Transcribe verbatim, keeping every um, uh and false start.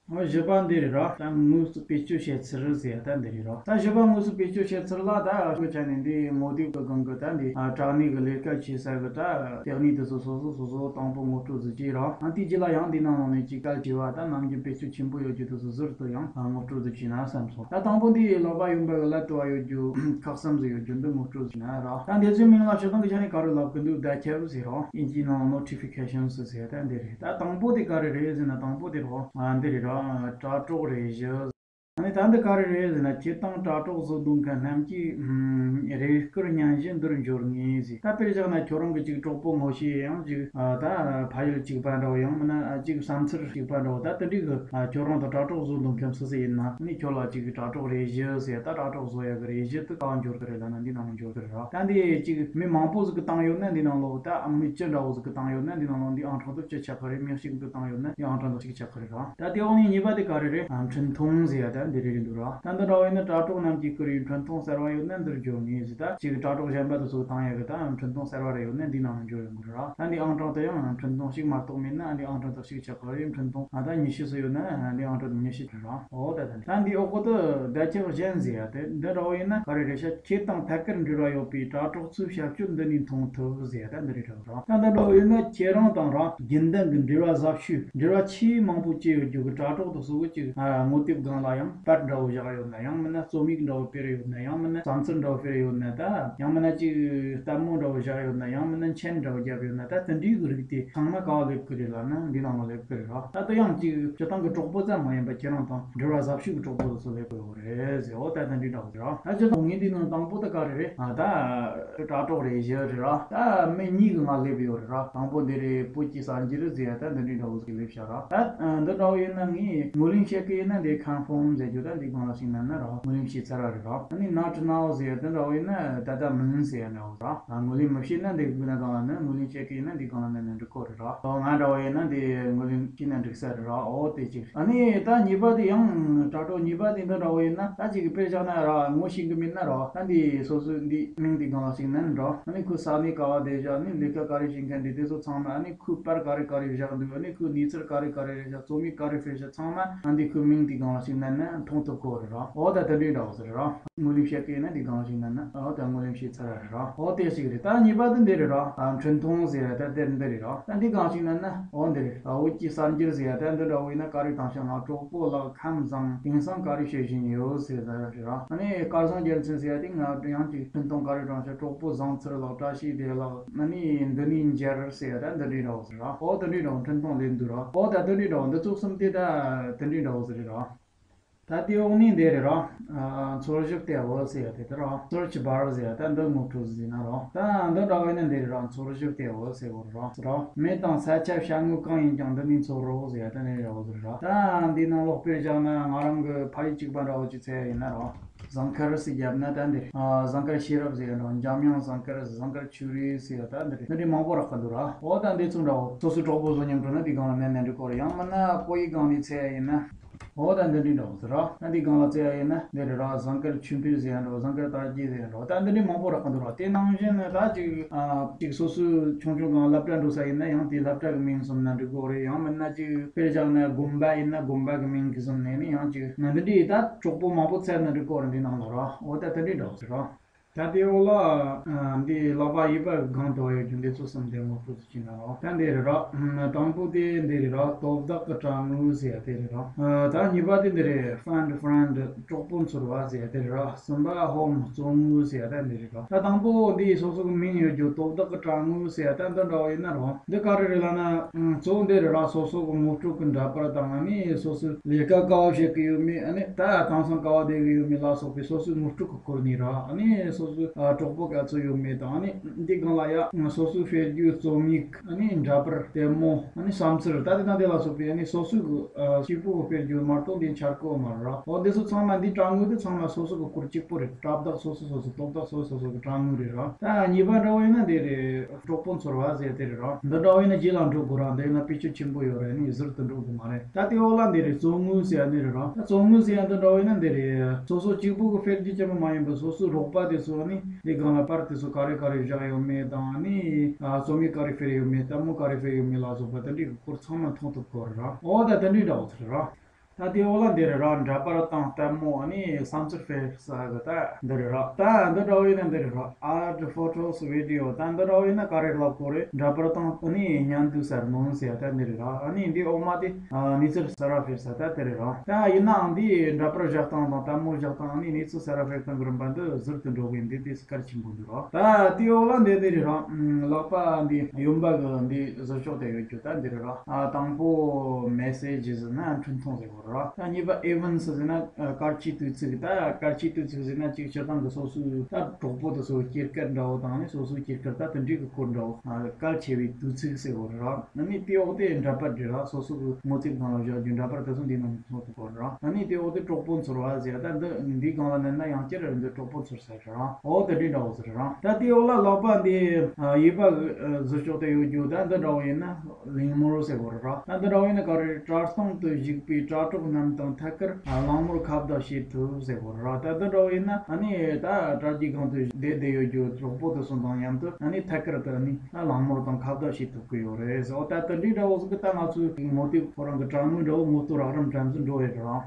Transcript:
བཞི་པ་འདི་རེད་ར། ད་དངོས་སུ་བེད་སྤྱོད་བྱེད་ཚུལ་ཟེར་ཡ་ད་འདི་རེད་ར། ད་བཞི་པ་དངོས་སུ་བེད་སྤྱོད་བྱེད་ཚུལ་ལ་ད་ཁྱོད་ཆ་ནས་འདི་ངོ་དེབ་གི་སྒང་གི་ད་འདི་ཨ་དྲ་གནས་གི་ལས་ཀ་བྱེད་ས་གི་ད་ལྟེ་གནས་དེ་ཚོ་སོ་སོ་སོ་སོ་དང་པོ་ངོ་སྤྲོད་ཟིག་བྱས་ར། ཨ་དེའི་རྗེས་ལ་ཡང་འདི་ནང་ལོགས་ནས་ཅིག་གལ་ཆེ་བ་ད་ནམ་རྒྱུན་བེད་སྤྱོད་ཆེན་པོ་ཡོད་རྒྱུ་དེ་ཚོ་ཟུར་དུ་ཡང་ངོ་སྤྲོད་ཟིག་བྱས་ན་བསམ་སོང་། ད་དང་པོ་འདི་ཀློག་པ་ཡོད་པ་གི་ཀླད་དུ་བ་ཡོད་རྒྱུ་ཁག་གསུམ་ཟིག་ཡོད་རྒྱུ་འདི་ངོ་སྤྲོད་ཟིག་ན་ར། ད་འདི་ཚོའི་མིང་ལ་སྤྱིར་བཏང་གི་ཆ་ནས་ག་རེ་ལབ་གི་འདུག་བརྡ་ཁྱབ་ཟེར་ར། དབྱིན་ཇིའི་ནང་ནོ་ཊི་ཕི་ཁེ་ཤན་ཟེར་ཟེར་ད་འདི་རེད། ད་དང་པོ་དེ་ག་རེ་རེད་ཟེར་ན་དང་པོ་དེ་རོ། ཨ་འདི་རེད་ར། དྲ་གྲོགས་རེ་བཞི། ཨ་ནི་ད་འདི་ག་རེ་རེད་ཟེར་ན་ཁྱེད་དང་དྲ་གྲོགས་བཟོ་འདོད་མཁན་རྣམས་ཀྱིས་ཨམ་རེ་སྐུལ་སྙན་ཞུ་འདིར་འབྱོར་ངེས་ཟེར། ད་དཔེར་བཞག་ན་ཁྱོད་རང་གི་ཅིག་གྲོགས་པོ་ངོ་ཤེས་ཡང་ཅིག་ཨ་ད་ཕ་ཡུལ་གཅིག་པ་འདྲ་བོ་ཡང་མིན་ན་ཨ་ཅིག་བསམ་ཚུལ་གཅིག་པ་འདྲ་བོ་ད་དེ་འདྲའི་གི་ཨ་ཁྱོད་རང་དང་དྲ་གྲོགས་བཟོ་འདོད་མཁན་སུ་སུ་ཡིན་ན་ཨ་ནི་ཁྱོད་ལ་ཅིག་དྲ་གྲོགས་རེ་བཞི་ཟེར། ད་དྲ་གྲོགས་བཟོ་ཡ་གི་རེ་བཞི་དེ་གང་འབྱོར་གི་རེད་ལབ་ན་འདི་ནང་ལ་འབྱོར་གི་རེད་ར། ད་འདི་ཅིག་མི་མང་པོ་ཟིག་གིས་བཏང་ཡོད་ན་འདི་ནང་ལོགས་ད་མི་སྤྱི་འདྲ་བོ་ཟིག་གིས་བཏང་ཡོད་ན་འདི་ནང་ལོགས་འདི་ཨང་གྲངས་དེ་གཅིག་ཆགས་གི་རེད། མི་གཅིག་གིས་བཏང་ཡོད་ན་འདི་ཨང་གྲངས་དེ་གཅིག་ཆགས་གི་རེད་ར། ད་དེ་འོག་ནས་གཉིས་པ་དེ་ག་རེ་རེད། ཨ་འཕྲིན་ཐུང་ཟེར་ཡ་ད་འདི་རེ་རེ་འདུག་ར། ད་འདི་འདྲ་བོ་ཡིན་ན་དྲ་གྲོགས་རྣམས་ཀྱིས་བསྐུར་བའི་འཕྲིན་ཐུང་གསར་བ་ཡོད་ན་འདིར་འབྱོར་ངེས་ཟེར། ད་ཅིག་དྲ་གྲོགས་གཞན་པ་དེ་ཚོ་བཏང་ཡ་གི་ད་འཕྲིན་ཐུང་གསར་བ་རེ་ཡོད་ན་འདི་ནང་ལ་འབྱོར་ཡོང་གི་རེད་ར། ད་འདི་ཨང་གྲངས་དེ་ཡང་འཕྲིན་ཐུང་གཅིག་མ་གཏོགས་མེད་ན་འདི་ཨང་གྲངས་དེ་གཅིག་ཆགས་གི་རེད། འཕྲིན་ཐུང་ཨ་ད་ཉི་ཤུ་ཙམ་ཡོད་ན་འདི་ཨང་གྲངས་དེ་ཉི་ཤུ་རེད་ར། འོ་ད་ད་ད་འདི་འོག་གོ་ད་བརྡ་ཁྱབ་གཞན་ཟེར་ཡ་དེ་འདི་འདྲ་བོ་ཡིན་ན་ག་རེ་རེད་ཤག་ཁྱེད་དང་ཐད་ཀར་འབྲེལ་བ་ཡོད་པའི་དྲ་གྲོགས་ཚོའི་ཞབས་ཞུ་འདི་ནས་མཐོང་ཐུབ་ཟེར་ཡ་ད་འདི་རེད་ར། ད་འདི་འདྲ་བོ་ཡིན་ན་ཁྱེད་རང་དང་རང་རྒྱུན་ལྡན་གྱི་འབྲེལ་བ་ཟབ་ཤོས་འབྲེལ་བ་ཆེས་མང་པོ་བཅས་ཡོད་རྒྱུ་གི་དྲ་གྲོགས་དེ་ཚོ་གི་ཅིག་ཨ་ངོ་དེབ་སྒང་ལ་ཡང་པར་འདྲ་བོ་བཞག་ཡོད་ན་ཡང་མིན་ན་རྩོམ་ཡིག་འདྲ་བོ་སྤེལ་ཡོད་ན་ཡང་མིན་ན་བསམ་ཚུལ་འདྲ་བོ་སྤེལ་ཡོད་ན་ད་ཡང་མིན་ན་ཅིག་ལྟད་མོ་འདྲ་བོ་བཞག་ཡོད་ན་ཡང་མིན་ན་མཆན་འདྲ་བོ་བརྒྱབ་ཡོད་ན་ད་དེ་འདྲའི་གི་རིགས་དེ་ཚང་མ་ག་བ་སླེབས་གི་རེད་ལབ་ན་འདི་ནང་ལ་སླེབས་གི་རེད་ར། ད་དེ་ཡང་ཅིག་སྤྱིར་བཏང་གི་གྲོགས་པོ་ཙམ་མ་ཡིན་པ་ཁྱེད་རང་དང་འབྲེལ་བ་ཟབ་ཤོས་ཀྱི་གྲོགས་པོ་དེ་ཚོ་སླེབས་གི་ཡོད་རེད་ཟེར། འོ་ད་དེ་འདྲའི་འདྲ་བོ་ཟེར་ར། ད་སྤྱིར་བཏང་ངས་འདི་ནང་དང་པོ་དེ་ག་རེ་རེད། ཨ་ད་དྲ་གྲོགས་རེ་བཞི་རེད་ར། ད་མི་གཉིས་གི་ང་སླེབས་ཡོད་རེད་ར། དང་པོ་འདི་རེད། བོད་ཀྱི་གསར་འགྱུར་ཟེར་ཡ་ད་འདི་འདྲའི་འདྲ་བོ་ཟིག་སླེབས་ཤག་ར། ད་འདི་འདྲ་བོ་ཡིན་ན་ངས་ངོས་ལེན་བྱེད་ཀི་ཡིན་ན་འདི་ཁམ་ཕོམ་ཟེར་རྒྱུ་ད་འདི་སྒང་ལ་ཞིག་མནན་ན་ར་ངོས་ལེན་བྱས་ཚར་བ་རེད་ར། ཨ་ནི་ནོ་ཊི་ནའོ་ཟེར་ཡ་འདི་འདྲ་བོ་ཡིན་ན་ད་ལྟ་མིན་ཟེར་ཡ་འདྲ་བོ་ར། ཨ་ངོས་ལེན་མི་བྱེད་ན་འདི་གི་ན་སྒང་ལ་ནི་ངོས་ལེན་བྱེད་ཀི་ཡིན་ན་འདི་སྒང་ལ་མནན་ན་འགྲིག་གོ་རེད་ར། ཨོ་ང་འདྲ་བོ་ཡིན་ན་འདི་ངོས་ལེན་བྱས་ན་འགྲིག་ས་རེད་ར། ཨོ་དེ་གཅིག་ཨ་ནི་ད་གཉིས་པ་དེ་ཡང་དྲ་གྲོགས་གཉིས་པ་དེ་འདི་འདྲ་བོ་ཡིན་ན་ད་ཅིག་གི་དཔེར་བཞག་ན་ར་ངོ་ཤེས་གི་མིན་ན་ར། ད་འདི་སོ་སོའི་འདི་མིང་འདི་སྒང་ལ་ཞིག་མནན་ར། ཨ་ནི་ཁོའི་ས་གནས་ག་བ་བསྡད་བཞག་ཨ་ནི་ལས་ཀ་ག་རེ་བྱེད་མཁན་འདི་དེ་ཚོ་ཚང་མ། ཨ་ནི་ཁོའི་པར་ག་རེ་ག་རེ་བཞག་འདུག་ཨ་ནི་ཁོའི་གནས་ཚུལ་ག་རེ་ག་རེ་རེད་བཞག་རྩོམ་ཡིག་ག་རེ་སྤེལ་བཞག་ཚང་མ་ཨ་འདི་ཁོའི་མིང་འདི་སྒང་ལ་ཞིག་མནན་ན་མཐོང་ཐུབ་གོ་རེད་ར། ཨོ་ད་དེ་འདྲའི་འདྲ་བོ་ཟེར་ར། ངོས་ལེན་བྱེད་ཀི་ཡིན་ན་འདི་སྒང་ཞིག་ན་ན་ཨོ་ད་ངོས་ལེན་བྱས་ཚར་ར་ར། ཨོ་དེ་ཞིག་རེད། ད་གཉིས་པ་དེ་འདི་རེད་ར། ཨ་འཕྲིན་ཐུང་ཟེར་ཡ་ད་དེ་འདི་རེད་ར། ད་འདི་སྒང་ཞིག་ན་ན་ཨོ་འདི་རེད། ཨ་བོད་ཀྱི་གསར་འགྱུར་ཟེར་ཡ་ད་འདི་འདྲ་བོ་ཡིན་ན་ག་རེ་བཏང་ཤག་ང་གྲོགས་པོ་ལགས་ཁམས་བཟང་། དེང་སང་ག་རེ་བྱེད་བཞིན་ཡོད་ཟེར་ད་རེད་ར། ཨ་ནི་སྐལ་བཟང་རྒྱལ་མཚན་ཟེར་ཡ་དེ་ང་ཡང་ཅིག་འཕྲིན་ཐུང་ག་རེ་བཏང་ཤག་གྲོགས་པོ་བཟང་ཚེ་རིང་ལགས། བཀྲ་ཤིས་བདེ་ལགས། ཨ་ནི་འདི་ནས་མཇལ་ཟེར་ཡ་ད་འདི་འདྲའི་འདྲ་བོ་ཟེར་ར། ཨོ་དེ་འདྲའི་འདྲ་བོ་འཕྲིན་ཐུང་སླེབས་འདུག་ར། ཨོ་ད་དེ་འདྲའི་འདྲ་བོ་འདི་ཚོ་གསུམ་དེ་ད་དེ་འདྲའི་འདྲ་བོ་ཟེར་རེད་ར། ད་དེའི་འོག་ནས་འདི་རེད་ར། ཨ་མཚོར་བཞི་བལྟའོ་ཟེར་ཡ་དེ་དེ་ར། སུར་ཆི་བར་ཟེར་ཡ་ད་འདི་ངོ་སྤྲོད་ཟིན་ན་ར། ད་འདི་འདྲ་བོ་ཡིན་ན་འདི་རེད་ར། མཚོར་བཞི་བལྟའོ་ཟེར་བ་ར། ཟེར་ར། མི་དང་ས་ཆ་བྱ་དངོས་གང་ཡིན་ཀྱང་འདི་ནས་འཚོལ་རོགས་ཟེར་ཡ་ད་འདི་འདྲ་བོ་ཟེར་ར། ད་འདི་ནང་ལོགས་དཔེར་བཞག་ན་ང་རང་གི་ཕ་ཡུལ་གཅིག་པ་འདྲ་བོ་ཅིག་འཚོལ་ཡ་ཡིན་ན་ར། ཟངས་དཀར་ཟེར་བརྒྱབ་ན་ད་འདི་རེད། ཨ་ཟངས་དཀར་ཤེས་རབ་ཟེར་ཡ་འདྲ་བོ། འཇམ་དབྱངས་ཟངས་དཀར། ཟངས་དཀར་ཆོས་རིག་ཟེར་ཡ་ད་འདི་རེད། འདི་འདྲའི་མང་པོ་རག་གི་འདུག་ར། འོ་ད་འདི་ཚོ་འདྲ་བོ་སོ་སོའི་གྲོགས་པོ་བཟོ་སྙིང་བྲོ་ན་འདི་སྒང་ལ་མནན་ན་འགྲིག་གོ་རེད། ཡང་མིན་ན་བོད་ཡིག་སྒང་ནས་འཚོལ་ཡ་ཡིན་ན། འོ་ད་འདི་འདྲའི་འདྲ་བོ་ཟེར་ར། ད་འདི་སྒང་ལ་འཚོལ་ཡ་ཡིན་ན་འདི་རེད་ར། ཟངས་དཀར་ཆོས་འཕེལ་ཟེར་ཡ་འདྲ་བོ། ཟངས་དཀར་དར་རྒྱས་ཟེར་ཡ་འདྲ་བོ། ད་འདི་འདྲའི་མང་པོ་རག་གི་འདུག་ར། དེ་ནང་བཞིན་ནི་ད་ཅིག་ཨ་ཅིག་སོ་སོའི་ཆུང་ཆུང་སྒང་སློབ་གྲྭ་འགྲོ་ས་ཡིན་ན་ཡང་དེའི་སློབ་གྲྭ་གི་མིང་བཟུང་ན་འགྲིག་གོ་རེད། ཡང་མིན་ན་ཅིག་དཔེར་བཞག་ན་དགོན་པ་ཡིན་ན་དགོན་པ་གི་མིང་གི་བཟུང་ནས་ནི་ཡང་ཅིག་ང་འདི་འདྲའི་ད་གྲོགས་པོ་མང་པོ་འཚོལ་ན་འགྲིག་གོ་རེད། འདི་ནང་ལ་ར། འོ་ད་དེ་འདྲའི་འདྲ་བོ་ཟེར་ར། ད་དེའི་འོག་ལ་ཨ་འདི་ཀློག་པ་ཡོད་པ་གང་དུ་ཡོད་རྒྱུ་འདི་ཚོ་གསུམ་དེ་ངོ་སྤྲོད་ཅིག་གནང་རོགས། ད་འདི་རེད་ར། དང་པོ་དེ་འདི་རེད་ར། དོ་བདག་གི་དྲ་ངོས་ཟེར་ཡ་དེ་རེད་ར། ཨ་ད་གཉིས་པ་དེ་འདི་རེད། Find a friend གྲོགས་པོ་འཚོལ་བ་ཟེར་ཡ་དེ་རེད་ར། གསུམ་པ་Home གཙོ་ངོས་ཟེར་ཡ་ད་འདི་རེད་ར། ད་དང་པོ་འདི་སོ་སོ་གི་མིང་ཡོད་རྒྱུ་དོ་བདག་གི་དྲ་ངོས་ཟེར་ཡ་ད་འདི་འདྲ་བ་ཡིན་ན་རོ། འདི་ག་རེ་རེད་ལབ་ན། ཨ་གཙོ་བོ་འདི་རེད་ར། སོ་སོ་གི་ངོ་སྤྲོད་ཀྱི་འདྲ་པར་དང་། ཨ་ནི་སོ་སོའི་ལས་ཀ་ག་བ་བྱེད་ཀྱི་ཡོད་མེད། ཨ་ནི་ད་དེང་སང་ག་བ་བསྡད་ཀྱི་ཡོད་མེད་ལ་སོགས་པའི་སོ་སོའི་ངོ་སྤྲོད་ཀྱི་སྐོར་ནས་ར། ཨ་ནི་སོ་སོའི་ཨ་གྲོགས་པོ་ག་ཚོད་ཡོད་མེད་དང་། ཨ་ནི་འདི་སྒང་ལ་ཡ་སོ་སོའི་སྤེལ་རྒྱུའི་རྩོམ་ཡིག་ཨ་ནི་འདྲ་པར་ལྟད་མོ། ཨ་ནི་བསམ་ཚུལ། ད་དེ་དང་དེ་ལ་སོགས་པའི་ཨ་ནི་སོ་སོའི་གི་ཨ་གཅིག་པོ་གི་སྤེལ་རྒྱུ་མ་གཏོགས་འདི་འཆར་གོ་མ་རེད་ར། འོ་འདི་ཚོ་ཚང་མ་འདི་དྲ་ངོས་འདི་ཚང་མ་སོ་སོ་གི་སྐོར་གཅིག་པོ་རེད། དྲ་བདག་སོ་སོ་སོ་སོ། དོ་བདག་སོ་སོ་སོ་གི་དྲ་ངོས་རེད་ར། ད་གཉིས་པ་འདྲ་བོ་ཡིན་ན་འདི་རེད། གྲོགས་པོ་འཚོལ་བ་ཟེར་དེ་རེད་ར། འདི་འདྲ་བོ་ཡིན་ན་རྗེས་ལ་འགྲོ་དགོས་ར། འདི་ཡིན་ན་བེད་སྤྱོད་ཆེན་པོ་ཡོད་རེད། ནི་ཟུར་དུ་འགྲོ་དགོས་མ་རེད། ད་དེའི་འོག་ལ་འདི་རེད། གཙོ་ངོས་ཟེར་ཡ་འདི་རེད་ར། ད་གཙོ་ངོས་ཟེར་ཡ་འདི་འདྲ་བོ་ཡིན་ན་འདི་རེད། སོ་སོ་གཅིག་པུ་གི་སྤེལ་རྒྱུ་ཅན་པོ་མ་ཡིན་པར་སོ་སོའི་རོགས་པ་དེ་ཚོ་ནི་འདི་སྒང་ལ་པར་དེ་ཚོ་ག་རེ་ག་རེ་བཞག་ཡོད་མེད་དང་། ནི་ཨ་རྩོམ་ཡིག་ག་རེ་སྤེལ་ཡོད་མེད། ལྟད་མོ་ག་རེ་སྤེལ་ཡོད་མེད་ལ་སོགས་པ་དེ་འདྲའི་གི་སྐོར་ཚང་མ་མཐོང་ཐུབ་གོ་རེད་ར། འོ་ད་དེ་འདྲའི་འདྲ་བོ་ཚོ་རེད་ར། ད་དེའི་འོག་ལ་འདི་རེད་ར། འདྲ་པར་དང་ལྟད་མོ། ཨ་ནི་བསམ་ཚུལ་སྤེལ་ས་གི་ད་འདི་རེད་ར། ད་འདི་འདྲ་བོ་ཡིན་ན་འདི་རེད་ར། Art, photos, video. ད་འདི་འདྲ་བོ་ཡིན་ན་ག་རེ་ལབ་དགོས་རེད། འདྲ་པར་དང་ཨ་ནི་བརྙན་ཐུང་གསར་སྣོན་ཟེར་ཡ་ད་འདི་རེད་ར། ཨ་ནི་འདི་འོག་མ་དེ་ཨ་གནས་ཚུལ་གསར་བ་སྤེལ་ས་ད་དེ་རེད་ར། ད་ཡིན་ནའང་འདི་འདྲ་པར་བཞག་སྟངས་དང་ལྟད་མོ་བཞག་སྟངས། ཨ་ནི་གནས་ཚུལ་གསར་བ་སྤེལ་སྟངས་གི་རིམ་པ་འདི་ཟུར་དུ་འགྲོ་གི་ཡིན། འདི་དེ་གལ་ཆེན་པོ་འདུག་ར། ད་དེའི་འོག་ལ་འདི་འདི་རེད་ར། ཨམ། ལག་པ་འདི་གཡོན་པ་གི་འདི་ཟུར་ཕྱོགས་དེ་ཡོད་རྒྱུ་ད་འདི་རེད་ར། ཨ། དང་པོ་messages ཟེར་ན་འཕྲིན་ཐུང་ཟེར་དགོས་རེད་ར། ད་གཉིས་པ་events ཟེར་ན་ཨ་གལ་ཆེའི་དུས་ཚིགས། ད་གལ་ཆེའི་དུས་ཚིགས་ཟེར་ན་ཅིག་སྤྱིར་བཏང་གི་སོ་སོའི་ད་གྲོགས་པོ་དེ་ཚོ་སྐྱེས་སྐར་འདྲ་བོ་དང་ནི་སོ་སོའི་སྐྱེས་སྐར་ད་དེ་འདྲའི་གི་སྐོར་འདྲ་བོ། ཨ། གལ་ཆེ་བའི་དུས་ཚིགས་ཟེར་དགོས་རེད་ར། ཨ་ནི་དེའི་འོག་དེ་འདྲ་པར་རེད་ར། སོ་སོ་གི་དངོས་རྫས་སྒང་ལ་བཞག་རྒྱུ་འདྲ་པར་དེ་ཚོ་འདིའི་ནང་ཚོ་དུ་དགོས་རེད་ར། ཨ་ནི་དེའི་འོག་དེ་གྲོགས་པོ་ཚོར་བ་ཟེར། ད་འདི་འདིའི་སྒང་ལ་མནན་ན་ཡང་བསྐྱར་འདི་གྲོགས་པོ་ཚོར་ཟེར་རེད་ར། འོ་དེ་འདྲའི་འདྲ་བོ་ཟེར་ར། ད་དེའི་འོག་ལ་ལག་པ་འདི་ཨ་གཡས་པ་གི་ཨ་ཟུར་ཕྱོགས་དེ་ཡོད་རྒྱུ་ད་འདི་འདྲ་བོ་ཡིན་ན་གླེང་མོལ་ཟེར་དགོས་རེད་ར། ད་འདི་འདྲ་བོ་ཡིན་ན་ག་རེ། གྲྭ་སྟོང་དུ་བཞུགས་པའི་དྲ་གྲོགས་རྣམས་དང་ཐད་ཀར་ཨ་གླེང་མོལ་ཁ་བརྡ་བྱེད་ཐུབ་ཟེར་དགོས་རེད་ར། ད་འདི་འདྲ་བོ་ཡིན་ན་ཨ་ནི་ད་དྲ་རྒྱའི་སྒང་དུ་བསྡད་བསྡད་ཡོད་རྒྱུ་གྲོགས་པོ་དེ་ཚོ་དང་མཉམ་དུ་ཨ་ནི་ཐད་ཀར་དུ་ཨ་ནི་ད་གླེང་མོལ་དང་ཁ་བརྡ་བྱེད་ཐུབ་ཀྱི་ཡོད་རེད་ཟེར། འོ་ད་དེ་འདྲའི་འདྲ་བོ་ཟིག་གི་ད་ང་ཚོའི་མོ་དེབ་ཁོ་རང་གི་དྲ་ངོས་འདྲ་བོ་ངོ་བསྟོད་རགས་རིམ་འགྲན་རྩོད་འགྲོ་ཡོད་རེད་ར།